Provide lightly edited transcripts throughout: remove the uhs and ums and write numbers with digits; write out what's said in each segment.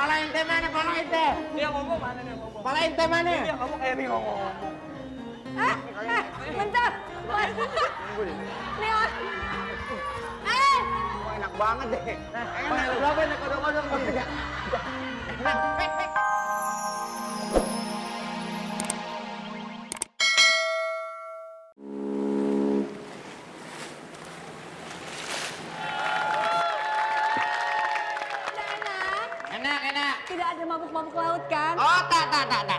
Pala ente mana? Pala ente. Dia ngomong mana nih ngomong? Pala ente mana? Dia ngomong kayak nih ngomong. Bentar. Nih, Wah, enak banget deh. Enak berapa nih kodok-kodok? Enak. enak. Enak. Tidak ada mabuk-mabuk laut kan? Oh, tak.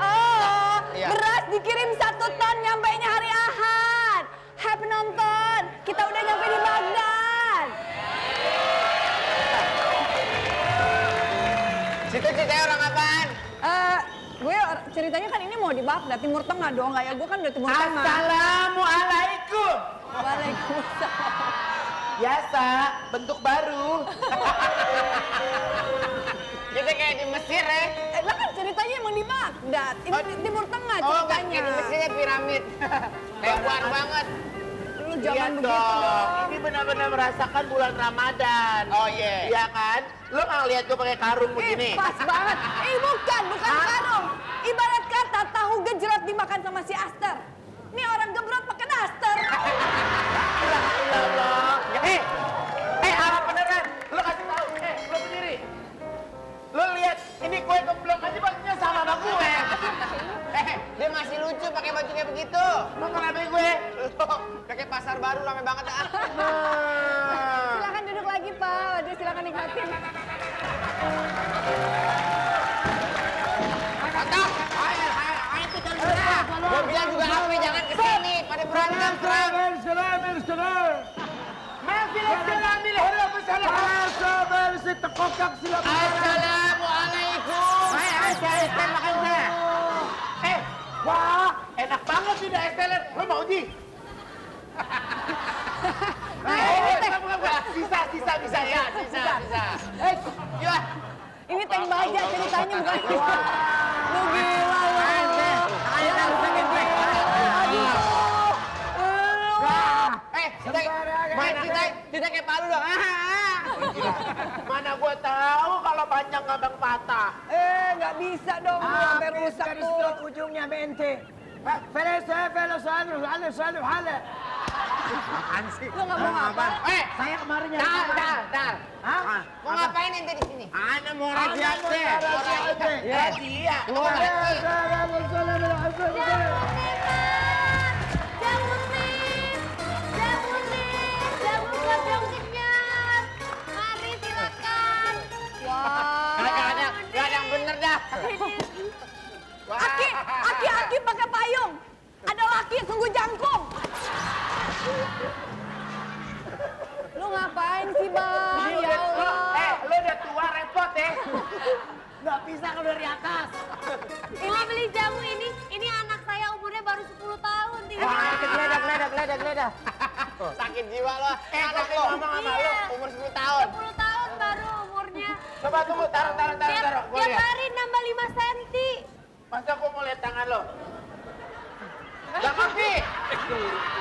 Oh, Iya. beras dikirim 1 ton, nyampainya hari Ahad. Hai penonton, kita udah nyampe di Baghdad. Situ ceritanya orang apaan? Gue ceritanya kan ini mau di Baghdad, Timur Tengah dong. Kayak gue kan udah Timur Tengah. Assalamualaikum. Waalaikumsalam. Biasa, bentuk baru. Kita kayak di Mesir ya. Lah kan ceritanya emang di Baghdad. Ini di Timur Tengah Oh, ceritanya. kayak di Mesirnya piramid. Lebar banget. Lu jangan begitu dong. dong. Ini benar-benar merasakan bulan Ramadan. Oh iya. Iya kan? Lu nggak ngeliat gue pakai karung begini? Pas banget. Bukan karung. Ibarat kata tahu gejrot dimakan sama si Aster. Ini orang gebrot pakai daster. Allah. Apa beneran? Lu kasih tahu. Lu sendiri. Lu lihat ini kue gemblong aja bajunya sama gue. Dia masih lucu pakai baju kayak begitu. Lu kenapa gue? Lu pakai pasar baru rame banget ah. Silakan duduk lagi, Pak. Waduh, silakan nikmatin. Mantap. Ayo kita dulu. Gue bilang juga apa jangan kesini. Pada berantem perang. Assalamualaikum. Makan saya. Wah, enak banget sih dah esteler. Lo mau Ji? Bisa ya, bisa. Yuk. Ini tank baja ceritanya bukan. Lu gila lu. Kita kayak palu dong. Mana gua tahu kalau panjang ngabang patah. Nggak bisa dong. Sampai rusak tuh. Ujungnya bente. Apaan sih? Lu nggak mau ngapa? Saya kemarin Dar. Mau ngapain ente di sini? Ana mau raja teh. Ya dia. Mari silakan. Wah. Gak ada yang bener dah. Aki pakai payung. Ada laki sungguh jangkung. Lu ngapain sih, Bang? Ya Allah. Lu udah tua repot ya. nggak bisa kalau dari atas. Ini beli jamu ini anak saya umurnya baru 10 tahun. Geledah. Sakit jiwa lo. Anak lo ngomong sama lo umur 10 tahun. 10 tahun baru umurnya. Coba tunggu, taruh. Gua Tiap lihat. hari nambah 5 cm. Masa gua mau lihat tangan lo? Bang Opi!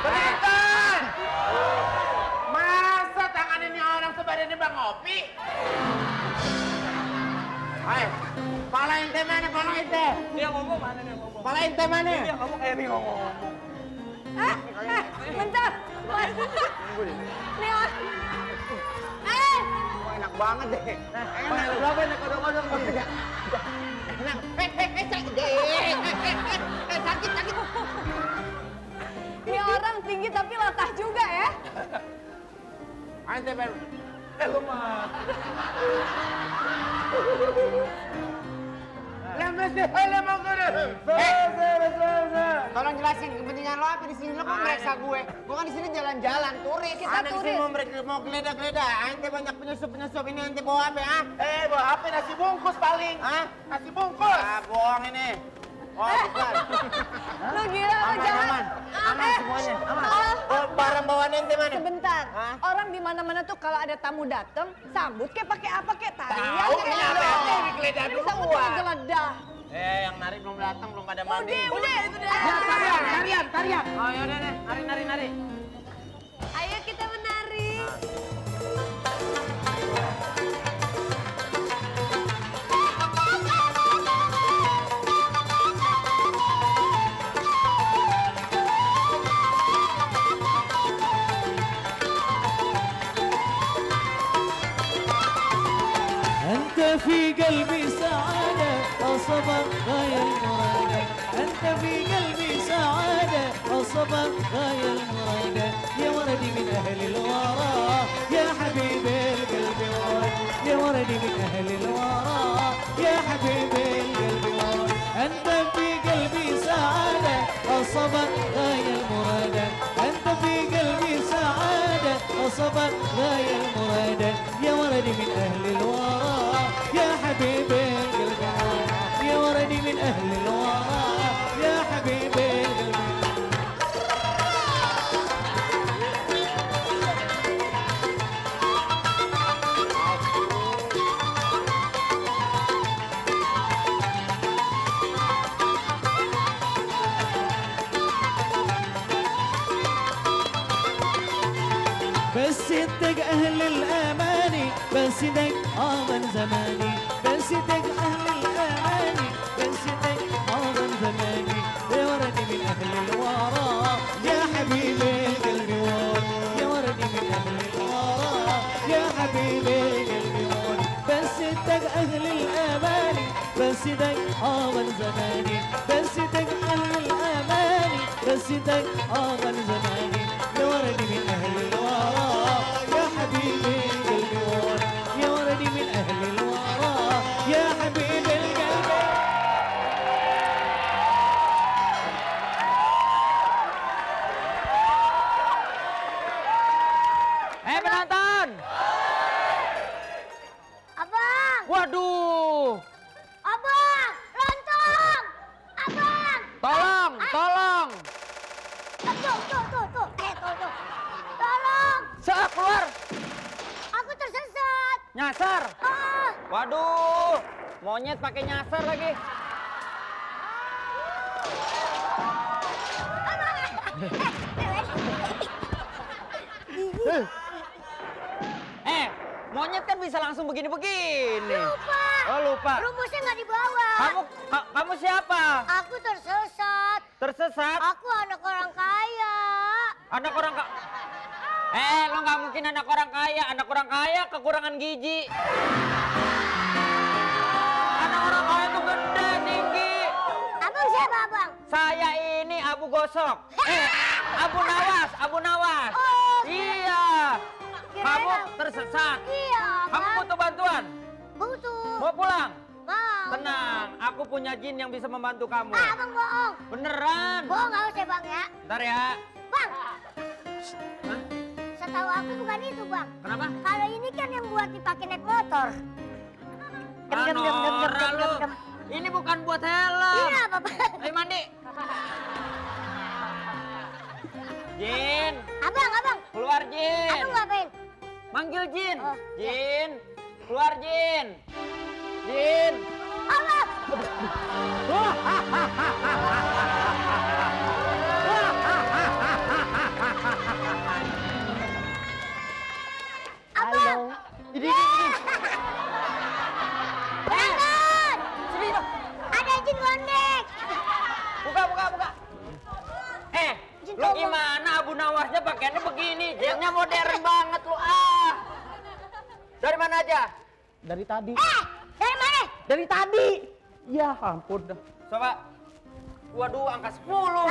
Beneran! Masa tangan ini orang sebadannya Bang Opi? Hai, pala ente mana? Dia ngomong mana nih ngomong? Pala ente mana? Dia ngomong kayak nih ngomong. Bentar. Nih, Wah, enak banget deh. Enak berapa nih kodok-kodok? Enak. Sakit. ini orang tinggi tapi latah juga ya. Ente baru. Lu mah. Tolong jelasin kepentingan lo apa di sini? Lo kok meriksa gue? Gue kan di sini jalan-jalan, turis. Kita Anda di sini turis. mau geledah. Ente banyak penyusup ini ente bawa apa? Bawa apa? Nasi bungkus paling. Nasi bungkus. Bohong ini. Oh, bukan. Lu gila, lu jangan. Aman semuanya. Aman. Oh, Barang bawaan ente mana? sebentar. Hah? Orang di mana-mana tuh kalau ada tamu dateng, sambut kayak pakai apa kayak tarian. Tahu, kayak ini apa. apa yang digeledah Ini duluan? sambut cuma geledah. Yang nari belum datang, belum pada mandi. Udah. Tarian. Oh, yaudah deh. Nari. Ayo kita menari. أنت في قلبي سعادة الصبر غاية المرادة أنت في قلبي سعادة الصبر غاية المرادة يا ولدي من أهل الورى يا حبيبي القلب ورد يا ولدي من أهل الورى يا حبيبي القلب ورد أنت في قلبي سعادة الصبر غاية المرادة أنت في قلبي سعادة الصبر غاية المرادة يا ولدي من أهل الورى يا حبيبي القلب ورد يا ولدي من أهل الورى يا حبيبي القلب بس انتك اهل الاماني بس انتك من زماني بس انتك اهل الاماني بس انتك من زماني يا ولدي من اهل الورى يا حبيبي قلبي ورد يا ولدي من اهل الورى يا حبيبي قلبي ورد بس انتك اهل الاماني بس انتك من زماني بس انتك اهل الاماني بس انتك من زماني يا ولدي من اهل الورى يا حبيبي قلبي ورد يا ولدي من اهل الورى يا حبيبي القلب Penonton. Abang, Waduh. abang, lontong, abang. Tolong, tolong. Tuh, tuh. Tolong, Keluar. aku tersesat. Nyasar. Ah, Waduh. Monyet pakai nyasar lagi. Monyet kan bisa langsung begini-begini. lupa. Oh, lupa. Rumusnya nggak dibawa. Kamu siapa? Aku tersesat. Tersesat? Aku anak orang kaya. Anak orang lo nggak mungkin anak orang kaya. Anak orang kaya kekurangan gizi. Anak orang kaya tuh gede, tinggi. Abang siapa abang? Saya ini Abu Gosok. Abu Nawas, Abu Nawas. Oh, Iya. kirain Kamu aku- tersesat. Iya Kamu abang. butuh bantuan. Butuh. Mau pulang? Mau. Tenang, aku punya jin yang bisa membantu kamu. Ah, abang bohong. Beneran. Bohong harus ya bang ya. Ntar ya. Bang, Hah? setahu aku bukan itu bang. Kenapa? Kalau ini kan yang buat dipakai naik motor. Nora lu. Ini bukan buat helm. Iya apa bang? Ayo mandi. Jin, Abang. keluar Jin. Abang ngapain? Manggil Jin. Oh, Jin, keluar Jin. Jin. Abang. Abang. Ini. Jangan. Sini dong. Ada jin gondek. Buka. Jin Lu tolong. gimana Abu Nawasnya pakaiannya begini? Jinnya modern banget lu Dari mana aja? Dari tadi. Dari mana? Dari tadi. Ya ampun dah. Coba. Waduh, angka 10.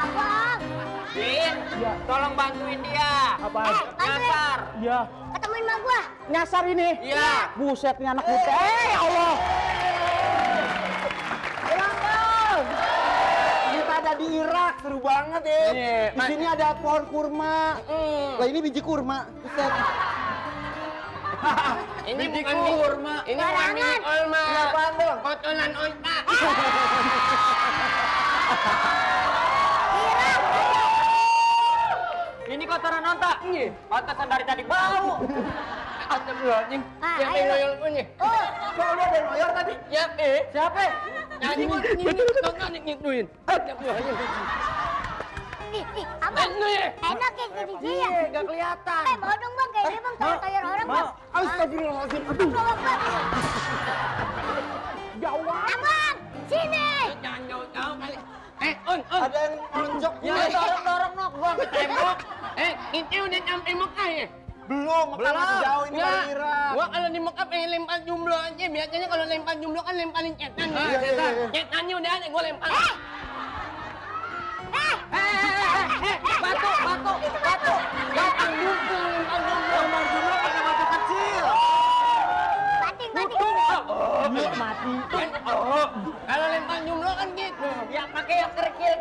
Abang. Jin, tolong bantuin dia. Apaan? Nyasar. Ya. Ketemuin sama gua. Nyasar ini. Iya. Buset nih anak muda. Ya Allah. Kita ada di Irak, seru banget ya. Di sini ada pohon kurma. Lah ini biji kurma. Buset. Ini bukan kurma. Ini bukan mini olma. Apaan dong? Kotolan oita. Ini kotoran onta. Onta dari tadi bau. Astagfirullahaladzim. Siapa yang loyol punya? Oh, Kok lu ada yang loyor tadi? Ya, Siapa? Nyanyi mau nyik-nyik-nyik-nyik. Astagfirullahaladzim. ih, abang. Enak ya jadi dia. Gak kelihatan. Mau dong bang, kayak dia bang toyor orang bang. Astagfirullahaladzim. Aduh. Bawa bang. Jauh. Abang, sini. Jangan jauh-jauh kali. On. Ada yang nonjok. Ya, dorong-dorong nok. Gua ke tembok. Itu udah nyampe Mekah ya? Belum, Mekah masih jauh ini baru Irak. Gua kalau di Mekah pengen lempar jumlah aja. Biasanya kalau lempar jumlah kan lemparin cetan. Iya, iya, iya. Cetannya udah ada, gua lempar. Batu. Lempar jumlah pakai batu kecil. Batik. Mati. Kalau lempar jumlah kan gitu. Ya pakai yang kerikil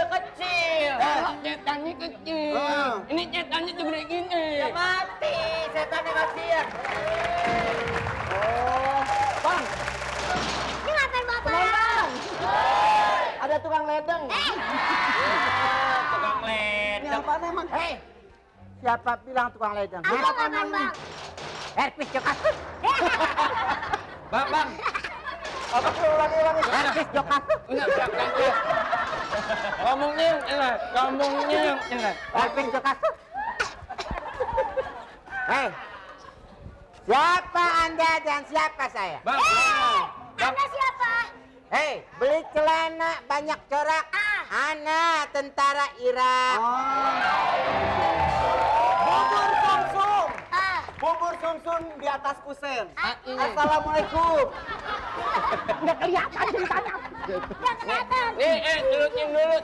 kecil. Kalau cetannya kecil. Ini cetannya segede gini. Ya mati, setannya kasihan. Bang, Ini ngapain bapak? ada tukang ledeng. Tukang Ini ledeng. apa emang? Hei, Siapa bilang tukang ledeng? Apa ngapain bang? Herpes jok asuk. Bang. Apa sih ulangi? Herpes jok asuk. Enggak, ganti. Ngomongnya yang jelas. Herpes jok asuk. Hei, siapa Anda dan siapa saya? Bang. Anda siapa? Hei, beli celana banyak corak. Ana tentara Irak. Bubur sumsum. Ah, Bubur sumsum di atas kusen. Ini. Assalamualaikum. nggak kelihatan. Nih, celutnya dulu.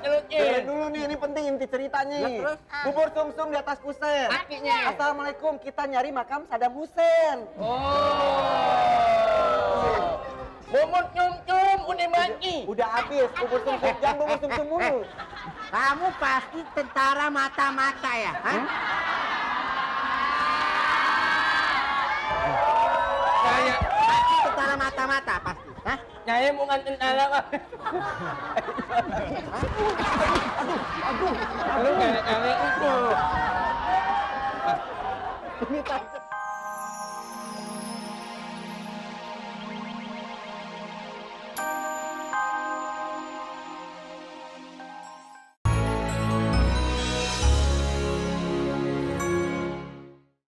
Dulu nih, ini penting inti ceritanya. Ya, terus? Bubur sumsum di atas kusen. Artinya? Assalamualaikum, kita nyari makam Saddam Hussein. Bubur cum-cum udah mati. Udah habis, bubur sumsum. Jangan bubur sumsum mulu. Kamu pasti tentara mata-mata ya? Hah? Saya pasti tentara mata-mata pasti. Hah? Saya bukan tentara kok. Aduh. Lu kali-kali itu. Ini tak